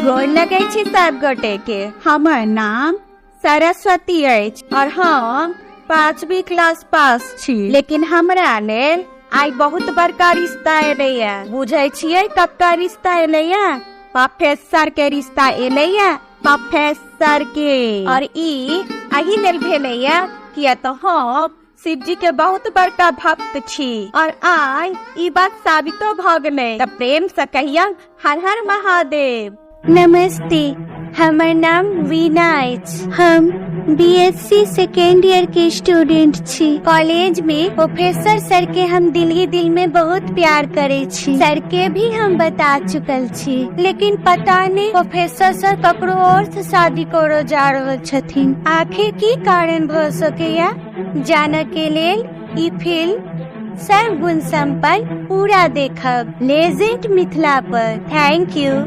गोर लगै छी सब गोटे के। हमर नाम सरस्वती अछि और हम 5वीं क्लास पास छी, लेकिन हमरा लेल आइ बहुत बड़का रिश्ता एलैया। बुझै छियै कक्का रिश्ता एलैया? प्रोफेसर के रिश्ता एलैया, प्रोफेसर के। और ई एही लेल भेलैया किया तऽ हम शिव जी के बहुत बड़का भक्त छी और आइ ई बात साबितो भऽ गेलै। तऽ प्रेम से कहिया हर हर महादेव। नमस्ते, हमर नाम वीणा अछि। हम बीएससी सेकेंड ईयर के स्टूडेंट छी। कॉलेज में प्रोफेसर सर के हम दिल ही दिल में बहुत प्यार करे छी। सर के भी हम बता चुकल छी, लेकिन पता नहीं प्रोफेसर सर ककरो और से शादी करो जा रहल छथिन। आखिर की कारण भ सकैया? जानऽ के लेल ई फिल्म सर्वगुण संपन्न पूरा देखब legend Mithila per. Thank you.